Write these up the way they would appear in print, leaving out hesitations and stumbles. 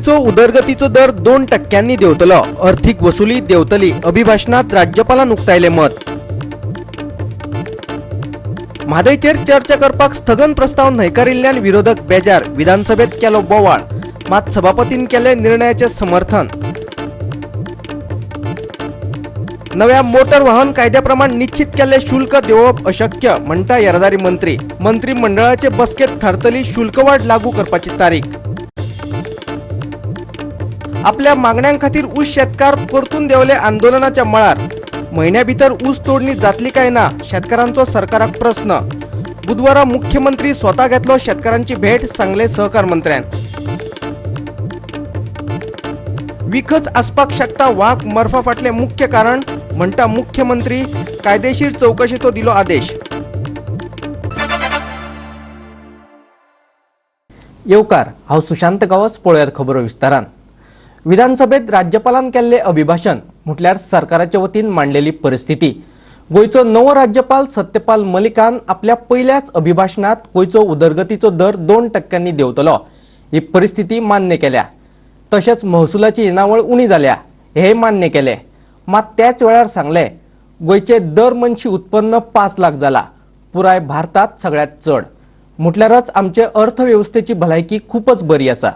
गोंयचो उदरगतीचो दर 2% देंवतलो, अर्थीक वसुली देंवतली, अभिभाशणांत राज्यपालान उक्तायलें मत. म्हादयचेर चर्चा करपाक स्थगन प्रस्ताव न्हयकारिल्ल्यान विरोधक बेजार, विधानसभेत केलो बोवाळ, मात सभापतीन केलें निर्णयाचें समर्थन. नव्या मोटर वाहन कायद्या प्रमाण निश्चित केल्ले शुल्क देंवोवप अशक्य म्हणटा येरादारी मंत्री. मंत्रिमंडळाचे बसकेत थारतली शुल्कवाढ लागू करपाची तारीख. आपल्या मागण्यां खातीर ऊस शेतकार परतून देंवले आंदोलनाच्या मळार. म्हयन्या भितर ऊस तोडणी जातली काय ना, शेतकारांचो सरकाराक प्रस्न. बुधवारा मुख्यमंत्री स्वता घेतलो शेतकारांची भेट, सांगले सहकार मंत्र्यान. विखच आसपाक शकता वाग मरपा फाटलें मुख्य कारण म्हणटा मुख्यमंत्री, कायदेशीर चवकशेचो दिलो आदेश. येवकार, हांव सुशांत गांवस. पळयात खबरो विस्तारान. विधानसभेत राज्यपालान केल्लें अभिभाशण म्हटल्यार सरकाराचे वतीन मांडलेली परिस्थिती. गोंयचो नवो राज्यपाल सत्यपाल मलिकान आपल्या पयल्याच अभिभाशणांत गोंयचो उदरगतीचो दर 2% देंवतलो ही परिस्थिती मान्य केल्या. तशेंच महसुलाची येणावळ उणी जाल्या हेंय मान्य केलें. मात त्याच वेळार सांगलें, गोंयचें दर मनशी उत्पन्न 5 लाख जाला, पुराय भारतांत सगळ्यांत चड. म्हटल्यारच आमचे अर्थवेवस्थेची भलायकी खूपच बरी आसा.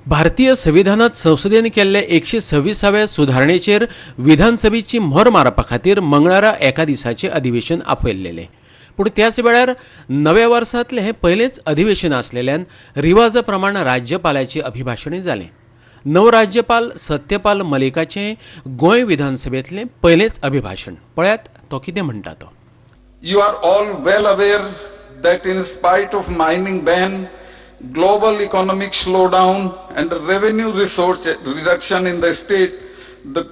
भारतीय संविधानात संसदेन केल्ले 126व्या सुधारणेचेर विधानसभेची म्होर मारपा खातीर मंगळारा एका दिसाचें अधिवेशन आपयल्लेलें. पूण त्याच वेळार नव्या वर्सांतलें हें पयलेंच अधिवेशन आसलेल्यान रिवाजा प्रमाण राज्यपालाचें अभिभाशणूय जालें. नवराज्यपाल सत्यपाल मलिकाचें गोंय विधानसभेंतलें पयलेंच अभिभाशण पळयात, तो कितें म्हणटा तो. You are all well aware that in spite of mining ban, global economic slowdown and revenue resource reduction in the state, the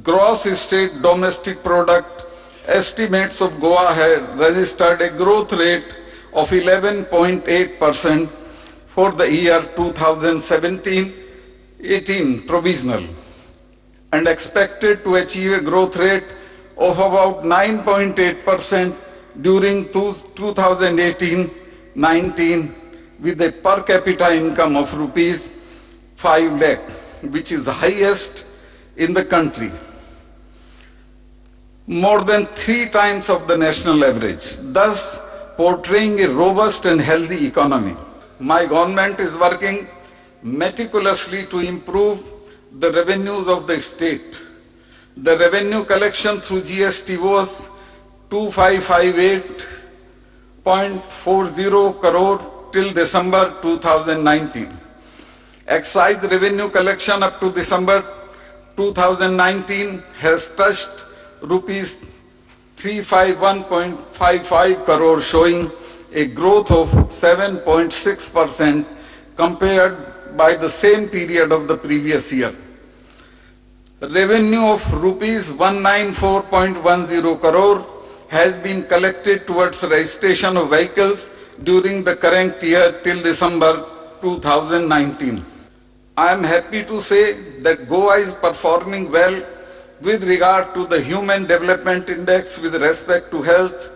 gross state domestic product estimates of Goa have registered a growth rate of 11.8% for the year 2017-18 provisional and expected to achieve a growth rate of about 9.8% during 2018-19 with a per capita income of rupees 5 lakh, which is highest in the country, more than 3 times of the national average, thus portraying a robust and healthy economy. My government is working meticulously to improve the revenues of the state. The revenue collection through GST was 2558.40 crore till December 2019. Excise revenue collection up to December 2019 has touched rupees 351.55 crore, showing a growth of 7.6% compared by the same period of the previous year. Revenue of rupees 194.10 crore has been collected towards registration of vehicles during the current year till December 2019. I am happy to say that Goa is performing well with regard to the Human Development Index with respect to health,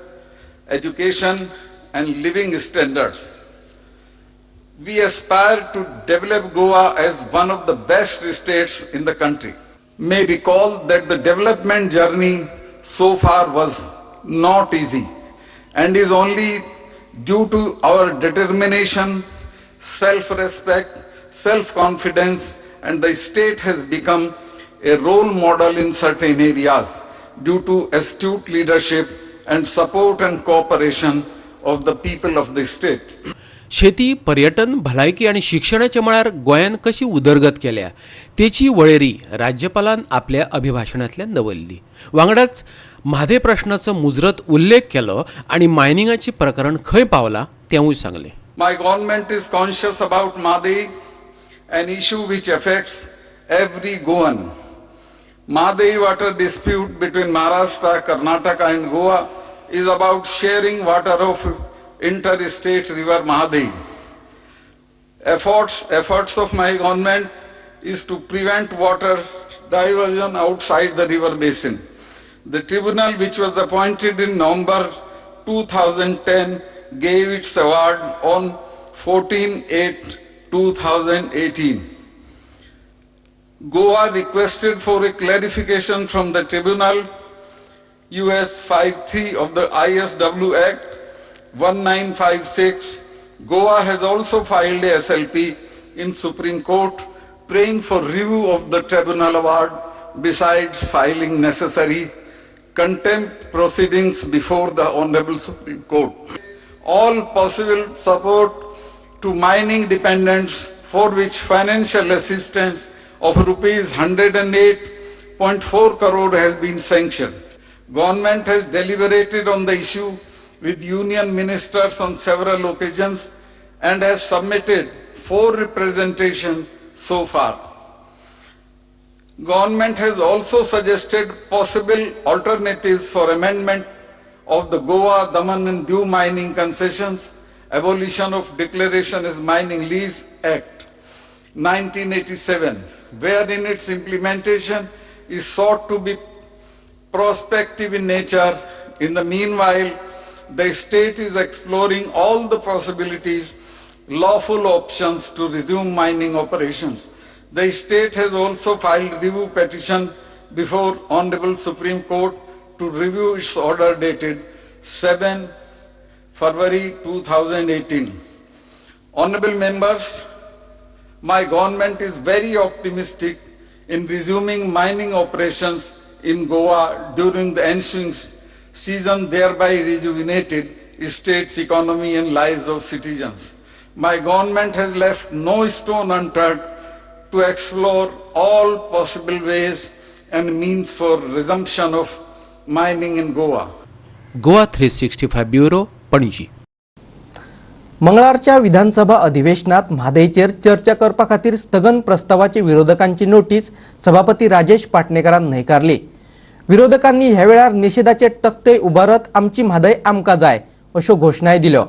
education and living standards. We aspire to develop Goa as one of the best states in the country. May recall that the development journey so far was not easy and is only due to our determination, self-respect, self-confidence, and the state has become a role model in certain areas due to astute leadership and support and cooperation of the people of the state. शेती, पर्यटन, भलायकी आनी शिक्षणाच्या मळार गोंयान कशी उदरगत केल्या तेची वळेरी राज्यपालान आपल्या अभिभाशणांतल्यान दवरली. वांगडाच म्हादय प्रश्नाचो मुजरत उल्लेख केलो आनी मायनिंगाचें प्रकरण खंय पावलां तेंवूय सांगलें. My government is conscious about Mhadei, an issue which affects every Goan. Mhadei water dispute between Maharashtra, Karnataka and Goa is about sharing water of interstate river Mhadei. Efforts of my government is to prevent water diversion outside the river basin. The tribunal, which was appointed in November 2010, gave its award on 14/8/2018. Goa requested for a clarification from the tribunal. US 53 of the ISW Act 1956. Goa has also filed a SLP in Supreme Court praying for review of the tribunal award, besides filing necessary contempt proceedings before the Honorable Supreme Court. All possible support to mining dependents, for which financial assistance of rupees 108.4 crore has been sanctioned. Government has deliberated on the issue with union ministers on several occasions and has submitted 4 representations so far. Government has also suggested possible alternatives for amendment of the Goa, Daman and Diu mining concessions, Abolition of Declaration as Mining Lease Act 1987, wherein its implementation is sought to be prospective in nature. In the meanwhile, the state is exploring all the possibilities, lawful options to resume mining operations. The state has also filed review petition before Honorable Supreme Court to review its order dated 7 February 2018. Honorable members, my government is very optimistic in resuming mining operations in Goa during the ensuing season, thereby rejuvenated state's economy and lives of citizens. My government has left no stone unturned to explore all possible ways and means for resumption of mining in Goa. Goa 365 bureau, Panaji. मंगळारच्या विधानसभा अधिवेशनात म्हादयचेर चर्चा करपा खातीर स्थगन प्रस्तावाची विरोधकांची notice सभापती राजेश पाटणेकरान न्हयकारली. विरोधकांनी ह्या वेळार निशेधाचे तकटे उबारत आमची म्हादय आमकां जाय अश्यो घोशणाय दिल्यो.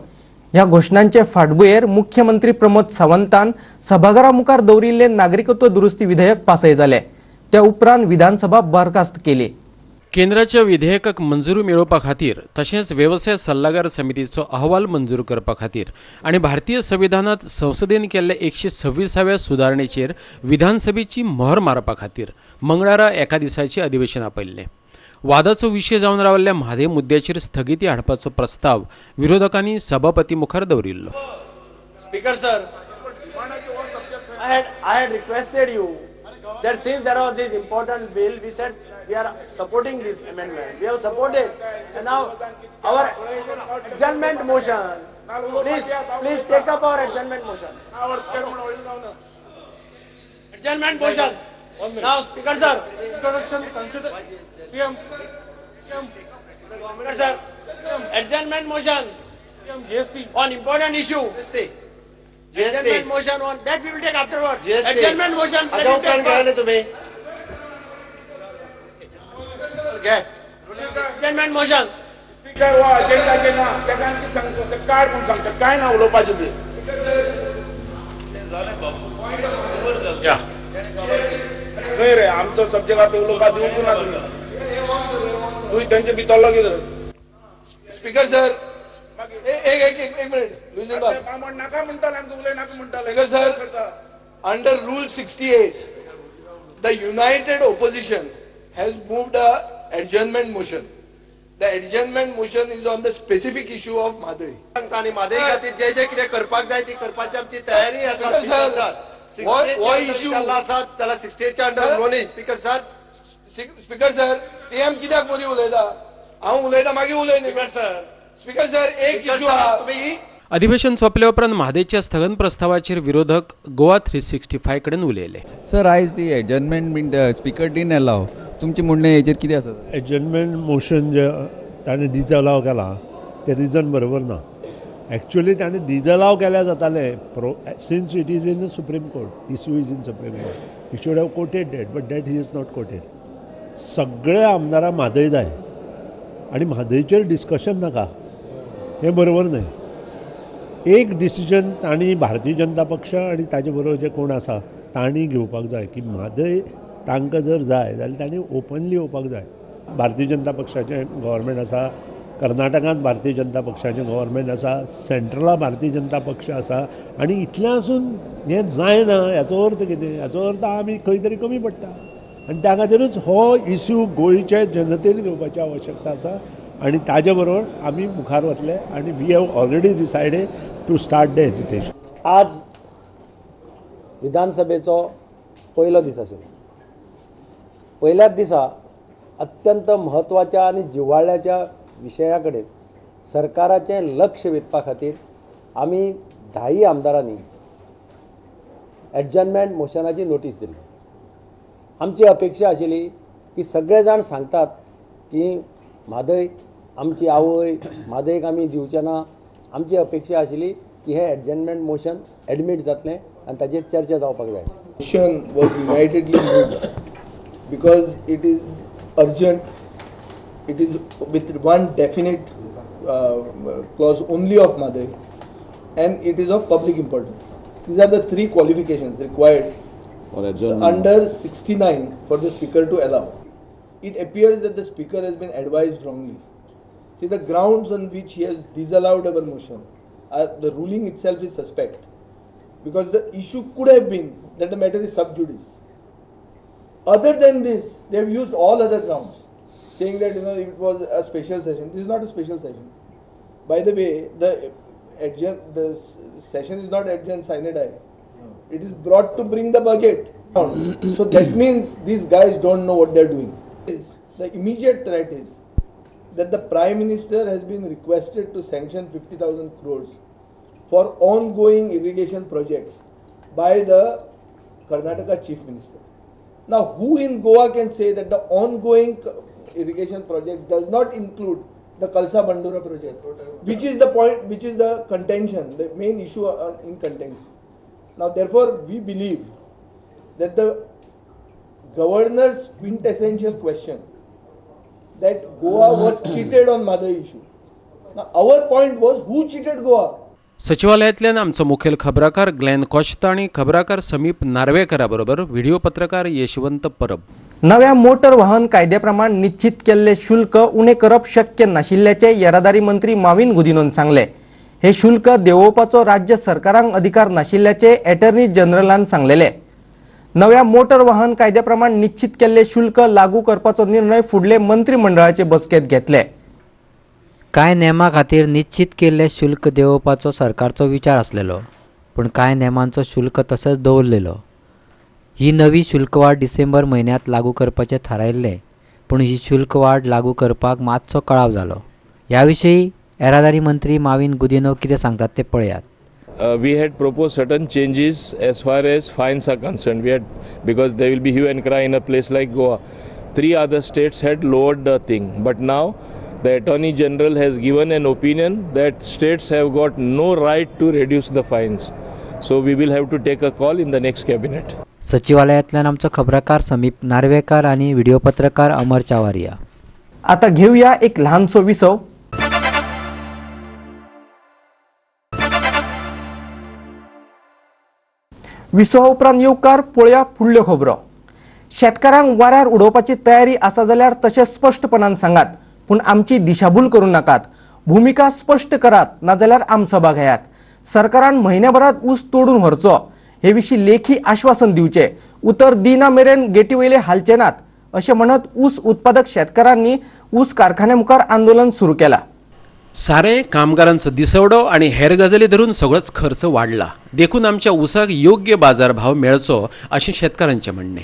ह्या घोशणांचे फाटभुंयेर मुख्यमंत्री प्रमोद सावंतान सभाघरा मुखार दवरिल्ले नागरिकत्व दुरुस्ती विधेयक पासय जालें. त्या उपरांत विधानसभा बरखास्त केली. केंद्राच्या विधेयकाक मंजुरी मेळोवपा खातीर तशेंच वेवसाय सल्लागार समितीचो अहवाल मंजूर करपा खातीर आनी भारतीय संविधानांत संसदेन केल्ल्या 126व्या सुदारणेचेर विधानसभेची मोहर मारपा खातीर मंगळारा एका दिसाचें अधिवेशन आपयल्लें. वादाचो विशय जावन रावल्ल्या म्हादय मुद्द्याचेर स्थगिती हाडपाचो प्रस्ताव विरोधकांनी सभापती मुखार दवरिल्लो. Speaker sir, I had requested you that since there was this important bill, we said we are supporting this amendment. We have supported. And now our adjournment motion, please, please take up our adjournment motion. Adjournment motion. Now, Speaker sir. Introduction, consider, CM, CM, Speaker sir, adjournment motion CM, GST. On important issue. GST. Adjournment motion on, that we will take afterwards. GST. Adjournment motion, let हाज्या it उपरांत take घ्या न्ही first. तुमी घे. Adjournment motion. Speaker हो अजेंडाचे ना तेका आनी कितें सांगता ते काड म्हूण सांगता काय ना उलोवपाचें बी. Yeah. खंय रे आमचो सब्जेक्ट आतां उलोवपाक दिवंक ना तुमी तूं तेंचे भितरलो कितें. स्पीकर सर, एक एक एक एक मिनिट लुईझिन बाब. बामण नाका म्हणटाले आमकां उलय नाका म्हणटाले. Speaker sir, under Rule 68, the united opposition has moved a adjournment motion. The adjournment motion is on the specific issue of Mhadei. सांगता आनी म्हादय खातीर जे जे कितें करपाक जाय ती करपाची आमची तयारी आसा. Speaker speaker sir, sir, हो issue- आसा त्याला 68च्या अंडर नोनी speaker sir. Speaker sir, CM कित्याक मदीं उलयता? हांव उलयता मागीर उलय न्ही. Speaker sir. Speaker sir, एक स्पीकर इश्यू सर, आहा तुमी अधिवेशन सोंपले उपरांत म्हादयच्या स्थगन प्रस्तावाचेर विरोधक गोवा 365 कडेन उलयले. सर, आयज ती एडजर्नमेंट बीन स्पीकर डीन अलाव, तुमचें म्हणणें हेजेर कितें आसा? एडजर्नमेंट मोशन जे ताणें डिजअलाव केलां तें रिजन बरोबर ना. एक्चुअली ताणें डिजअलाव केल्यार जातालें pro since it is in the Supreme Court, issue is in Supreme Court, he should have quoted that, but that he is not quoted. सगळ्या आमदारांक म्हादय जाय आनी म्हादयचेर डिस्कशन नाका हें बरोबर न्हय. एक डिसिजन तांणी भारतीय जनता पक्ष आनी ताजे बरोबर जे कोण आसा तांणी घेवपाक जाय की म्हादय तांकां जर जाय जाल्यार तांणी ओपनली येवपाक जाय. भारतीय जनता पक्षाचें गव्हर्मेंट आसा. कर्नाटकांत भारतीय जनता पक्षाचें गव्हर्मेंट आसा, सेंट्रला भारतीय जनता पक्ष आसा आनी इतलें आसून हें जायना हाचो अर्थ कितें? हाचो अर्थ आमी खंय तरी कमी पडटा आनी त्या खातीरूच हो इश्यू गोंयचे जनतेन घेवपाची आवश्यकता आसा आनी ताजे बरोबर आमी मुखार वतले आनी we have already decided to start the agitation. आज विधानसभेचो पयलो दीस आशिल्लो. पयल्याच दिसा अत्यंत म्हत्वाच्या आनी जिव्हाळ्याच्या विशया कडेन सरकाराचें लक्ष वेधपा खातीर आमी 10 आमदारांनी एडजर्नमेंट मोशनाची नोटीस दिली. आमची अपेक्षा आशिल्ली की सगळे जाण सांगतात की म्हादय आमची आवय, म्हादयक आमी दिवचे ना. आमची अपेक्षा आशिल्ली की हें एडजर्नमेंट मोशन एडमीट जातलें आनी ताजेर चर्चा जावपाक जाय. Motion was unitedly moved because it is urgent. It is with one definite clause only of Mhadei, and it is of public importance. These are the three qualifications required under 69 for the speaker to allow. It appears that the speaker has been advised wrongly. See, the grounds on which he has disallowed our motion, the ruling itself is suspect, because the issue could have been that the matter is sub judice. Other than this, they have used all other grounds, saying that it was a special session. This is not a special session. By the way, the session is not adjourned sine die. It is brought to bring the budget. So that means these guys don't know what they are doing. The immediate threat is that the Prime Minister has been requested to sanction 50,000 crores for ongoing irrigation projects by the Karnataka Chief Minister. Now, who in Goa can say that the ongoing irrigation project does not include the Kalsa Bandura project, which is the point, which is the contention, the main issue in contention. Now, therefore, we believe that the governor's quintessential question that Goa was cheated on Mhadei issue. Now, our point was, who cheated Goa? सचिवालयांतल्यान आमचो मुखेल खबराकार Glenn कोश्ता आनी खबराकार समीप नार्वेकरा बरोबर video पत्रकार यशवंत परब. नव्या motor वाहन कायद्या प्रमाण निश्चित केल्ले शुल्क उणें करप शक्य नाशिल्ल्याचें येरादारी मंत्री माविन गुदिनोन सांगलें. हे शुल्क देंवोवपाचो राज्य सरकारांक अधिकार नाशिल्ल्याचें एटर्नी जनरलान सांगलेलें. नव्या मोटर वाहन कायद्या प्रमाण निश्चित केल्ले शुल्क लागू करपाचो निर्णय फुडले मंत्रिमंडळाचे बसकेंत घेतले. कांय नेमा खातीर निश्चित केल्ले शुल्क देंवोवपाचो सरकारचो विचार आसलेलो, पूण कांय नेमांचो शुल्क तसोच दवरलेलो. ही नवी शुल्कवाड डिसेंबर म्हयन्यांत लागू करपाचें थारायल्लें, पूण ही शुल्कवाड लागू करपाक मातसो कळाव जालो. ह्या विशीं येरादारी मंत्री माविन गुदिनो कितें सांगतात तें पळयात. We had proposed certain changes as far as fines are concerned. We had, because there will be hue and cry in a place like Goa. 3 other states had lowered the thing, but now the Attorney General has given an opinion that states have got no right to reduce the fines. So we will have to take a call in the next cabinet. सचिवालयांतल्यान आमचो खबराकार समीप नार्वेकार आनी video पत्रकार अमर चावारिया. आता घेऊया एक ल्हानसो विसव. विसवा उपरांत येवकार पळया फुडल्यो खबरो. शेतकारांक वाऱ्यार उडोवपाची तयारी आसा जाल्यार तशें स्पश्टपणान सांगात, पूण आमची दिशाभूल करूं नाकात. भुमिका स्पश्ट करात, नाजाल्यार आमसभा घेयात. सरकारान म्हयन्याभरात ऊस तोडून व्हरचो हे विशीं लेखी आश्वासन दिवचें. उतर दिना मेरेन गेटी वयले हालचे नात अशें म्हणत ऊस उत्पादक शेतकारांनी ऊस कारखान्या मुखार आंदोलन सुरू केलां. सारें कामगारांचो दिसवडो आनी हेर गजाली धरून सगळोच खर्च वाडला, देखून आमच्या ऊसाक योग्य बाजार भाव मेळचो अशें शेतकारांचें म्हणणें.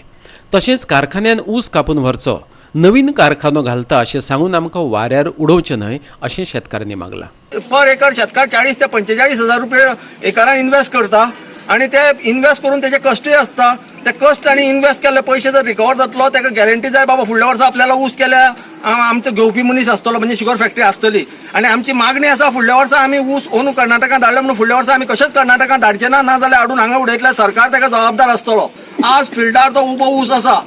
तशेंच कारखान्यान ऊस कापून व्हरचो, नवीन कारखानो घालता अशें सांगून आमकां वाऱ्यार उडोवचें न्हय अशें शेतकारांनी मागलां. पर एकर शेतकार 40 ते 45 हजार रुपये एकरान इन्वेस्ट करता आनी ते इन्वेस्ट करून तेजे कश्टय आसता. ते कश्ट आनी इन्वेस्ट केल्ले पयशे जर रिकवर जातलो ताका गॅरंटी जाय बाबा फुडल्या वर्सा आपल्याला ऊस केल्या आमचो घेवपी मनीस आसतलो, म्हणजे शुगर फॅक्टरी आसतली. आनी आमची मागणी आसा फुडल्या वर्सा आमी ऊस ओनू कर्नाटकान धाडले म्हणून फुडल्या वर्सा आमी कशेंच कर्नाटकान धाडचे ना, ना जाल्यार हाडून हांगा उडयतले सरकार ताका जबाबदार आसतलो. आज फिल्डार तो उबो ऊस आसा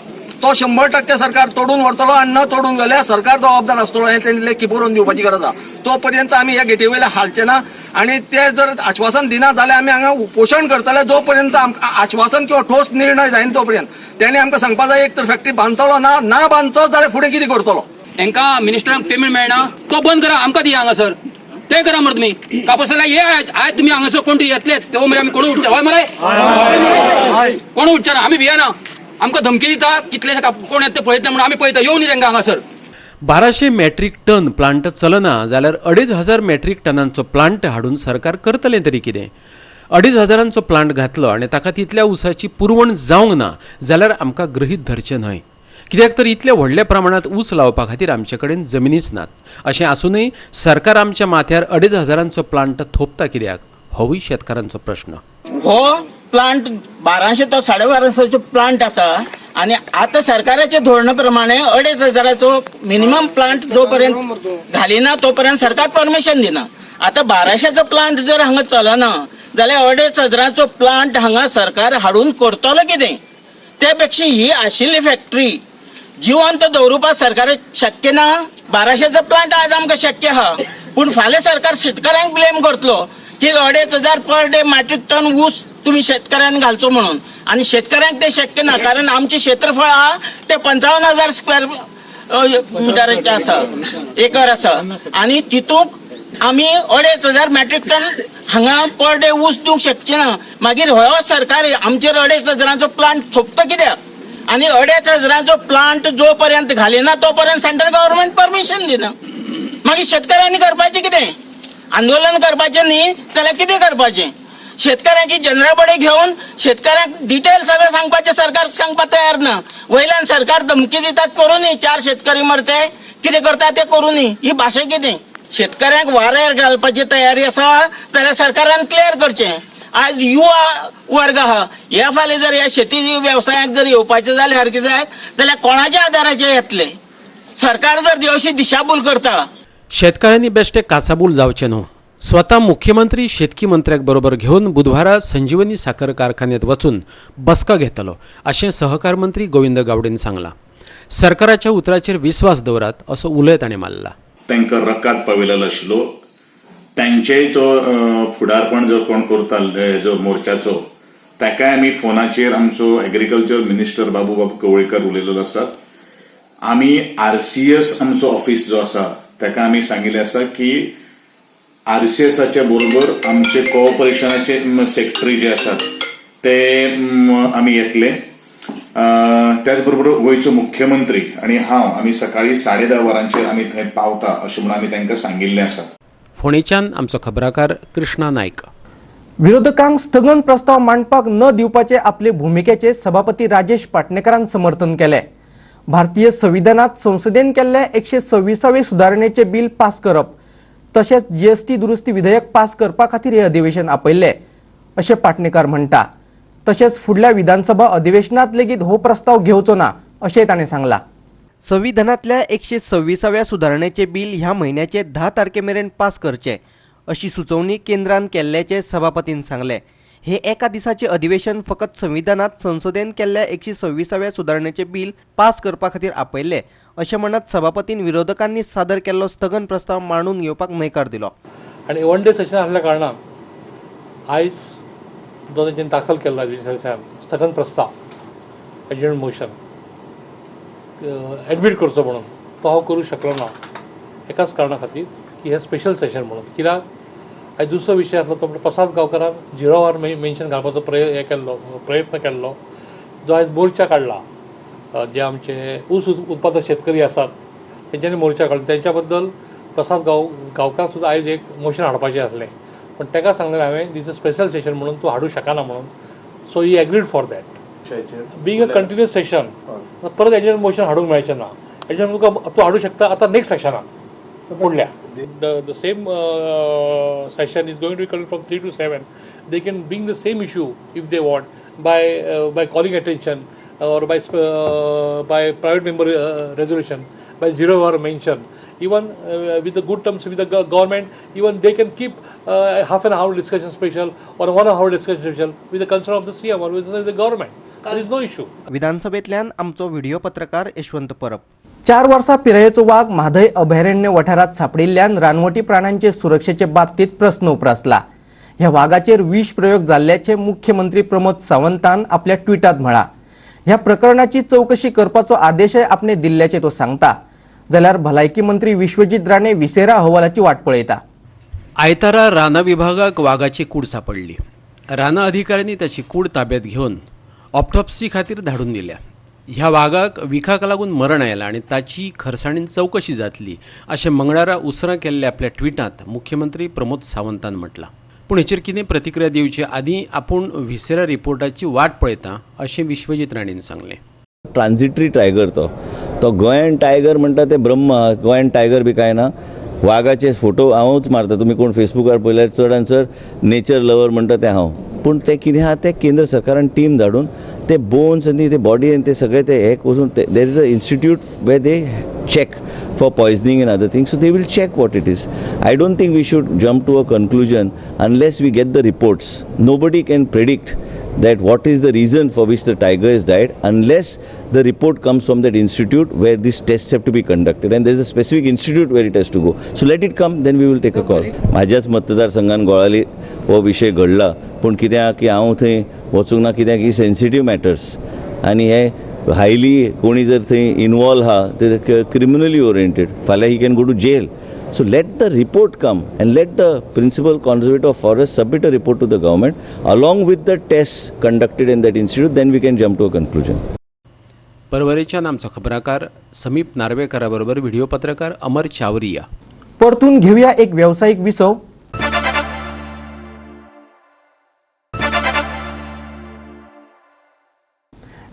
तो 100% सरकार तोडून व्हरतलो आनी न तोडून गेल्यार सरकार जबाबदार आसतलो हें तेणी लेखी बरोवन दिवपाची गरज आसा. तो पर्यंत आमी ह्या गेटी वयल्या हालचे ना आनी ते जर आश्वासन दिना जाल्यार आमी हांगा उपोशण करतले जो पर्यंत आमकां आश्वासन किंवा ठोस निर्णय जायना तो पर्यंत. तेणी आमकां सांगपा जाय एक तर फॅक्टरी बांदतलो ना, ना बांदतो जाल्यार फुडें कितें करतलो. हेंकां मिनिस्टरांक पेमेंट मेळना तो बंद करा, आमकां दिया हांगासर, तें करा मरे तुमी. कापूस जाल्यार ये आयज तुमी हांगासर कोण तरी येतले तो मरे, आमी कोण उठचे हय मरे, कोण उठचे ना, आमी भियेना. आमकां धमकी दिता कितले कोण येता ते पळयतले म्हणून, आमी पळयता, येवनी तांकां हांगासर. 1200 मेट्रीक टन प्लांट चलना जाल्यार 2500 मेट्रीक टनांचो प्लांट हाडून सरकार करतलें तरी कितें? 2500चो प्लांट घातलो आनी ताका तितल्या ऊसाची पुरवण जावंक ना जाल्यार आमकां गृहीत धरचें न्हय, कित्याक तर इतल्या व्हडल्या प्रमाणांत ऊस लावपा खातीर आमचे कडेन जमिनीच नात. अशें आसूनय सरकार आमच्या माथ्यार 2500चो प्लांट थोपता कित्याक, होवूय शेतकारांचो प्रश्न. हो प्लांट 1200 तो 1250चो प्लांट आसा आनी आतां सरकाराच्या धोरणा प्रमाणे 2500चो मिनिमम प्लांट जो पर्यंत घालिना तो पर्यंत सरकार परमिशन दिना. आतां 1200चो प्लांट जर हांगा चलना जाल्यार 2500चो प्लांट हांगा सरकार हाडून करतलो कितें? ते पेक्षा ही आशिल्ली फॅक्टरी जिवंत दवरुपाक सरकाराक शक्य ना. 1200चो प्लांट आज आमकां शक्य आहा, पूण फाल्यां सरकार शेतकऱ्यांक ब्लेम करतलो की 2500 पर डे मॅट्रीक टन ऊस तुम्ही शेतकऱ्यांक घालचो म्हणून, आनी शेतकऱ्यांक ते शक्य ना, कारण आमचें क्षेत्रफळ आहा ते 55,000 स्क्वेअर मिटराचें आसा, एकर आसा, आनी तितूंक आमी 2500 मॅट्रीक टन हांगा पर डे ऊस दिवंक शकचे ना. मागीर हो सरकार आमचेर 2500चो प्लांट थोपता कित्याक? आनी 2500चो प्लांट जो पर्यंत घालिना तो पर्यंत सेंट्रल गव्हर्मेंट परमिशन दिना. मागीर शेतकऱ्यांनी करपाचें कितें? आंदोलन करपाचें न्ही जाल्यार कितें करपाचें? शेतकऱ्यांची जनरल बॉडी घेवन शेतकऱ्यांक डिटेल सगळें सांगपाचें सरकार सांगपाक तयार ना. वयल्यान सरकार धमकी दितात करूं न्ही, चार शेतकरी मरते कितें करता ते करूं न्ही. ही भाशा कितें? शेतकऱ्यांक वाऱ्यार घालपाची तयारी आसा जाल्यार सरकारान क्लियर करचें. आज युवा वर्ग आहा, ह्या फाल्यां जर ह्या शेती वेवसायाक जर येवपाचें जाल्यार कितें जायत जाल्यार कोणाच्या आदाराचेर येतले? सरकार जर अशी दिशाभूल करता. शेतकारांनी बेश्टे काचाबूल जावचें न्हू. स्वता मुख्यमंत्री शेतकी मंत्र्याक बरोबर घेवन बुधवारा संजीवनी साखर कारखान्यात वचून बसका घेतलो अशें सहकार मंत्री गोविंद गावडेन सांगलां. सरकाराच्या उतराचेर विस्वास दवरात असो उलोय ताणें मारला. तांकां रकाद पावयलेलो आशिल्लो. तांचेय तो फुडारपण जर कोण करता जो मोर्चाचो, ताकाय आमी फोनाचेर आमचो एग्रीकल्चर मिनिस्टर बाबू बाब कवळीकर उलयलेलो आसात. आमी आरसीएस आमचो ऑफिस जो आसा ताका आमी सांगिल्लें आसा की आरसीएसाच्या बरोबर आमचे कोऑपरेशनाचे सेक्रेटरी जे आसात ते आमी येतले. त्याच बरोबर गोंयचो मुख्यमंत्री आनी हांव आमी सकाळी 10:30 वरांचेर आमी थंय पावता अशें म्हणून आमी तांकां सांगिल्लें आसा. फोंडेच्यान आमचो खबराकार कृष्णा नायक. विरोधकांक स्थगन प्रस्ताव मांडपाक न दिवपाचे आपले भुमिकेचे सभापती राजेश पाटणेकरान समर्थन केले. भारतीय संविधानात संसदेन केल्ले 126वे सुदारणेचे बिल पास करप तशेंच जीएसटी दुरुस्ती विधेयक पास करपा खातीर हे अधिवेशन आपयल्ले अशें पाटणेकर म्हणटा. तशेंच फुडल्या विधानसभा अधिवेशनात लेगीत हो प्रस्ताव घेवचो ना अशेंय ताणें सांगलां. संविधानांतल्या 126व्या सुदारणेचे बिल ह्या म्हयन्याचे 10 तारखे मेरेन पास करचे अशी सुचोवणी केंद्रान केल्ल्याचें सभापतीन सांगलें. हे एका दिसाचे अधिवेशन फकत संविधानात संसदेन केल्ल्या 126व्या सुदारणेचे बिल पास करपा खातीर आपयल्ले अशें म्हणत सभापतीन विरोधकांनी सादर केल्लो स्थगन प्रस्ताव मांडून घेवपाक न्हयकार दिलो. आनी वन डे सेशन आसल्या कारणान आयज जो तेंच्यानी दाखल केल्लो स्थगन प्रस्ताव, एडजर्नमेंट मोशन एडमीट करचो म्हणून, तो हांव करूं शकलो ना एकाच कारणा खातीर की हें स्पेशल सेशन म्हणून. कित्याक आयज दुसरो विशय आसलो तो म्हणल्यार प्रसाद गांवकारान झिरो our mention घालपाचो प्रयत्न केल्लो, जो आयज मोर्चा काडला. जे आमचे ऊस उत्पादक शेतकरी आसात तेंच्यांनी मोर्चा काडलो, तेंच्या बद्दल प्रसाद गांवकार सुद्दां आयज एक मोशन हाडपाचें आसलें, पूण ताका सांगलें हांवें दीस अ स्पेशल सेशन म्हणून तूं हाडूं शकना म्हणून. So he agreed for that. Being a continuous session परत एजंट मोशन हाडूंक मेळचें ना. एजंट तुका तूं हाडूं शकता आतां नेक्स्ट सेशनाक फुडल्या. The same session is going to be coming from 3 to 7. They can bring the same issue if they want by calling attention or by private member resolution, by zero hour mention, even with the good terms with the government, even they can keep half an hour discussion special or 1 hour discussion special with the concern of the CM or with the government. There is no issue. विधानसभेतल्यान आमचो video पत्रकार यशवंत परब. 4 वर्सां पिरायेचो वाग म्हादय अभयारण्य वाठारांत सांपडिल्ल्यान रानवटी प्राण्यांचे सुरक्षेचे बाबतींत प्रस्न उप्रासला. ह्या वागाचेर विष प्रयोग जाल्ल्याचे मुख्यमंत्री प्रमोद सावंतान आपल्या ट्विटात म्हळां. ह्या प्रकरणाची चवकशी करपाचो आदेशय आपणे दिल्ल्याचे तो सांगता. जाल्यार भलायकी मंत्री विश्वजीत राणे विसेरा अहवालाची वाट पळयता. आयतारा राना विभागाक वागाची कूड सापडली. राना अधिकाऱ्यांनी ताची कूड ताब्यात घेवन ऑप्टॉप्सी खातीर धाडून दिल्या. ह्या वागाक विखाक लागून मरण आयलां आनी ताची खरसाणीन चवकशी जातली अशें मंगळारा उसरां केल्ल्या आपल्या ट्विटांत मुख्यमंत्री प्रमोद सावंतान म्हटलां. पूण हेचेर कितें प्रतिक्रिया दिवचे आदीं आपूण व्हिसेरा रिपोर्टाची वाट पळयता अशें विश्वजीत राणेन सांगलें. ट्रान्झिटरी टायगर तो गोंयन टायगर म्हणटा ते ब्रह्म, गोंयन टायगर बी कांय ना. वागाचे फोटो हांवूच मारता, तुमी कोण फेसबुकार पळयल्यार चड आनी चड नेचर लवर म्हणटा ते हांव. पूण ते कितें आहा ते केंद्र सरकारान टीम धाडून ते बोन्स आनी ते बॉडी आनी ते सगळे ते हे वचून there is a institute where they check for poisoning and other things, so they will check what it is. I don't think we should jump to a conclusion unless we get the reports. Nobody can predict that what is the reason for which the tiger has died unless the report comes from that institute where these tests have to be conducted, and there is a specific institute where it has to go. So let it come, then we will take a call. म्हाज्याच मतदारसंघान गोळाली हो विशय घडला, पूण कितें आहा की हांव थंय वचूंक ना, कित्याक ही सेन्सिटीव मॅटर्स आनी हे हायली कोणी जर थंय इनवॉल्व आहा तर क्रिमिनली ओरिएंटेड, फाल्यां he can go to jail. So let the report come and let the principal conservator of forest submit a report to the government along with the tests conducted in that institute, then we can jump to a conclusion. परवरेच्यान आमचो खबराकार समीप नार्वेकरा बरोबर video पत्रकार अमर चावरिया. परतून घेऊया एक व्यावसायिक विसव.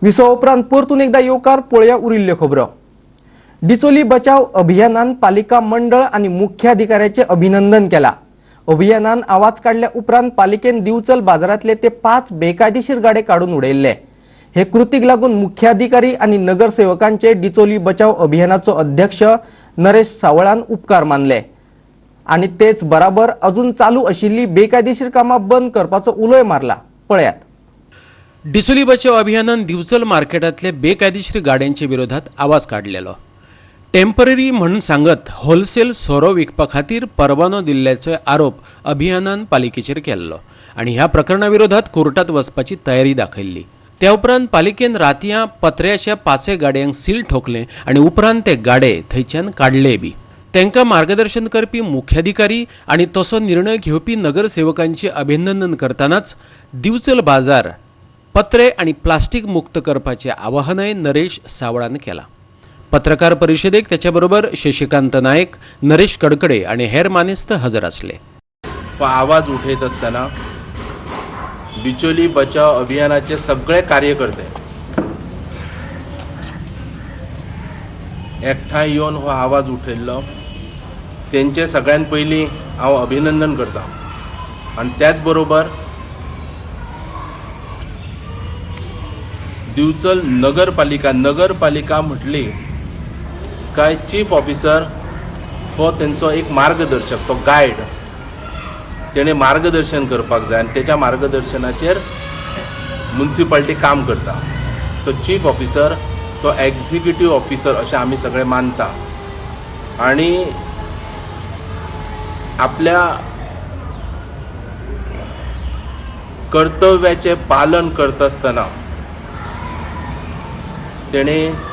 विसव उपरांत परतून एकदा येवकार पळोवया उरिल्ल्यो खबरो. डिचोली बचाव अभियानान पालिका मंडळ आनी मुख्याधिकाऱ्याचे अभिनंदन केला. अभियानान आवाज काडल्या उपरांत पालिकेन दिवचल बाजारांतले ते 5 बेकायदेशीर गाडे काडून उडयल्ले. हे कृतीक लागून मुख्याधिकारी आनी नगरसेवकांचे डिचोली बचाव अभियानाचो अध्यक्ष नरेश सावळान उपकार मानले आनी तेच बराबर अजून चालू आशिल्ली बेकायदेशीर कामां बंद करपाचो उलोय मारला. पळयात. डिचोली बचाव अभियानान दिवचल मार्केटांतले बेकायदेशीर गाड्यांच्या विरोधात आवाज काडलेलो. टेम्पररी म्हणून सांगत होलसेल सोरो विकपा खातीर परवानो दिल्ल्याचो आरोप अभियानान पालिकेचेर केल्लो आनी ह्या प्रकरणा विरोधात कोर्टात वचपाची तयारी दाखयल्ली. त्या उपरांत पालिकेन रातयां पत्र्याच्या 5 गाडयांक सील ठोकलें आनी उपरांत ते गाडे थंयच्यान काडले बी. तांकां मार्गदर्शन करपी मुख्याधिकारी आनी तसो निर्णय घेवपी नगरसेवकांचे अभिनंदन करतनाच दिवचल बाजार पत्रे आनी प्लास्टीक मुक्त करपाचें आवाहनय नरेश सावळान केलां. पत्रकार परिषदेक त्याच्याबरोबर शशिकांत नायक, नरेश कडकडे आणि हेर मानेस्त हजर असले. आवाज उठयत आसतना बिचोली बचाव अभियानाचे सगळे कार्यकर्ते एकठांय येवन हो आवाज उठयल्लो, तेंचे सगळ्यान पयलीं हांव अभिनंदन करता. आनी त्याच बरोबर दिवचल नगरपालिका, नगरपालिका म्हटली काय चीफ ऑफिसर हो तेंचो एक मार्गदर्शक, तो गायड, तेणें मार्गदर्शन करपाक जाय आनी तेच्या मार्गदर्शनाचेर मुन्सिपाल्टी काम करता. तो चीफ ऑफिसर तो एक्झिक्युटीव ऑफिसर अशें आमी सगळे मानता आनी आपल्या कर्तव्याचें पालन करता आसतना तेणें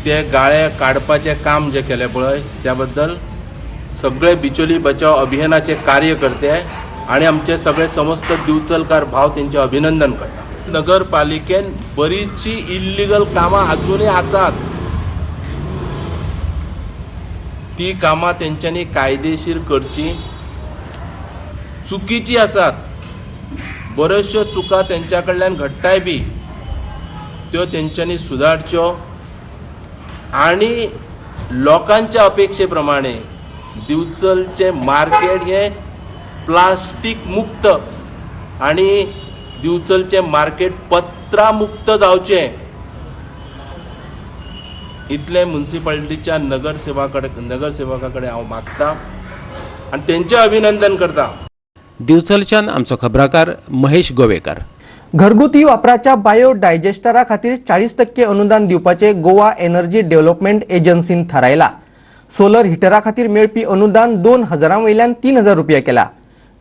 ते गाळे काडपाचें काम जें केलें पळय त्या बद्दल सगळे बिचोली बचाव अभियानाचे कार्यकर्ते आनी आमचे सगळे समस्त दिवचलकार भाव तेंचें अभिनंदन करता. नगरपालिकेन बरीचशी इल्लिगल कामां आजुनूय आसात, ती कामां तेंच्यांनी कायदेशीर करची, चुकीची आसात, बऱ्योचश्यो चुका तेंच्या कडल्यान घडटाय बी, त्यो तेंच्यांनी सुदारच्यो आनी लोकांच्या अपेक्षे प्रमाणे दिवचलचें मार्केट हें प्लास्टीक मुक्त आनी दिवचलचें मार्केट पत्रा मुक्त जावचें इतलें मुन्सिपाल्टीच्या नगरसेवका कडेन हांव मागता आनी तेंचें अभिनंदन करता. दिवचलच्यान आमचो खबराकार महेश गोवेकर. घरगुती वापराच्या बायो डायजेस्टरा खातीर 40% अनुदान दिवपाचे गोवा एनर्जी डेव्हलपमेंट एजन्सीन थारायला. सोलर हिटरा खातीर मेळपी अनुदान 2000 वयल्यान 3000 रुपया केला.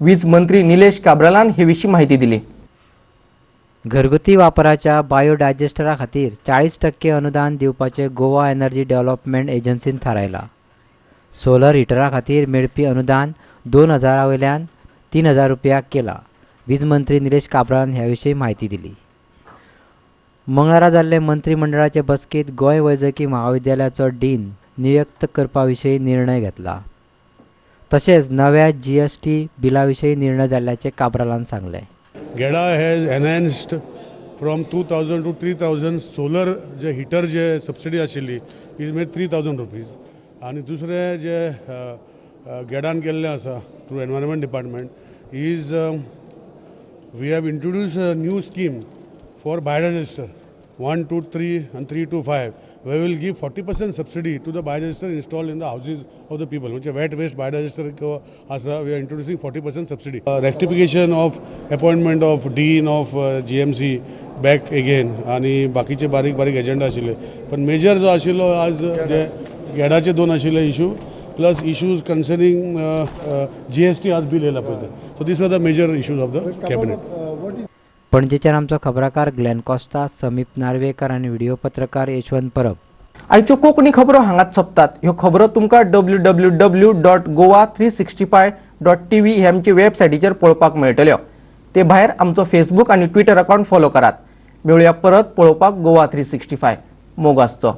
वीज मंत्री निलेश काब्रालान हे विशीं माहिती दिली. घरगुती वापराच्या बायोडायजेस्टरा खातीर 40% अनुदान दिवपाचें गोवा एनर्जी डेव्हलपमेंट एजन्सीन थारायलां. सोलर हिटरा खातीर मेळपी अनुदान 2000 वयल्यान 3000 रुपया केलां. वीज मंत्री निलेश काब्रान ह्या विशीं म्हायती दिली. मंगळारा जाल्ले मंत्रीमंडळाचे बसकेंत गोंय वैजकी म्हाविद्यालयाचो डीन नियुक्त करपा विशीं निर्णय घेतला. तशेंच नव्या जीएसटी बिला विशीं निर्णय जाल्ल्याचें काब्रालान सांगलें. GEDA has enhanced from 2000 to 3000 solar J heater J subsidy आशिल्ली is made 3000 rupees. आनी दुसरें जे गेडान केल्लें आसा through environment department is we have introduce a new scheme for biodigester 1 2 3 and 3 to 5, we will give 40% subsidy to the biodigester installed in the houses of the people. म्हणजे wet waste biodigester आसा, we are introducing 40% subsidy. Rectification of appointment of dean of GMC back again आनी बाकीचे बारीक बारीक agenda आशिल्ले. पण major जो आशिल्लो आज जे गेडाचे दोन आशिल्ले issue plus issues concerning GST आज बील येयला पळय. So these are the major issues of the cabinet. पणजेच्यान आमचो खबराकार ग्लॅन कोस्ता, समीप नार्वेकर आनी व्हिडिओ पत्रकार यशवंत परब. आयच्यो कोंकणी खबरो हांगाच सोंपतात. ह्यो खबरो तुमकां www.goa365.tv हे आमचे वेबसायटीचेर पळोवपाक मेळटल्यो. ते भायर आमचो फेसबूक आनी ट्विटर अकावंट फॉलो करात. मेळुया परत पळोवपाक गोवा 365. मोग आसचो.